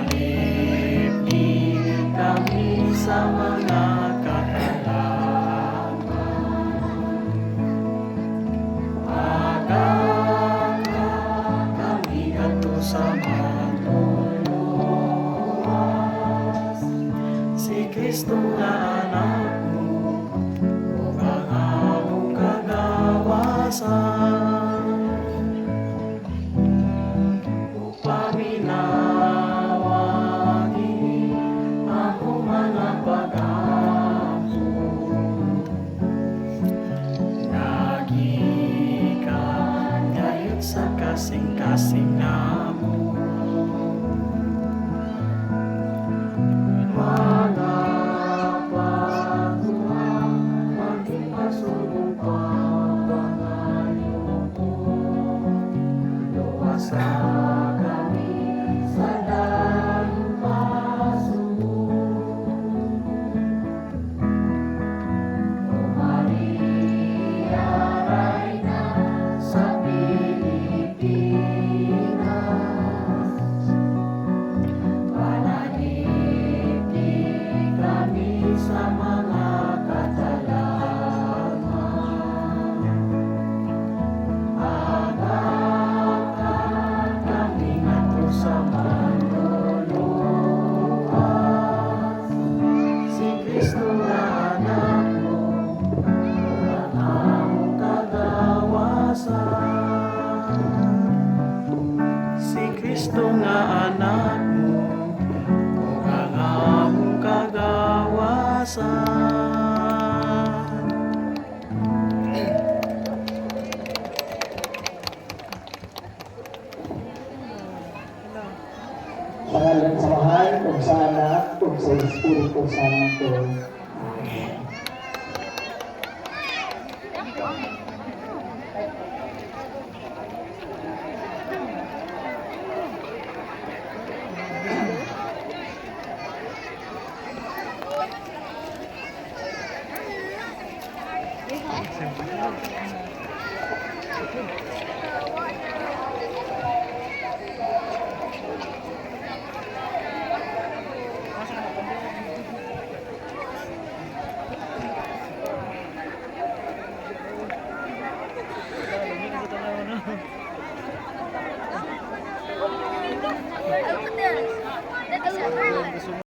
Panalipni kami sa mga katalaman. Agata kami ngadto sa manluluwas. Si Kristo nga anak mo, ug ang among kagawasan. Upaminawa kini among mga pag-ampo. Nga gikan gayud sa kasing-kasing namo. Mga pagkuha, magpasugong papangayo ko. Luwasa kami sa daling pasubo. O Maria, Reyna sa Pilipinas, panalipni kami sa mga katalaman. Agata kami ngadto sa manluluwas. Si Kristo nga anak mo, ug ang among kagawasan. Si Kristo nga anak mo, ug ang among kagawasan. Sa ngalan sa Amahan, ug sa Anak, ug sa Espiritu Santo. Amen.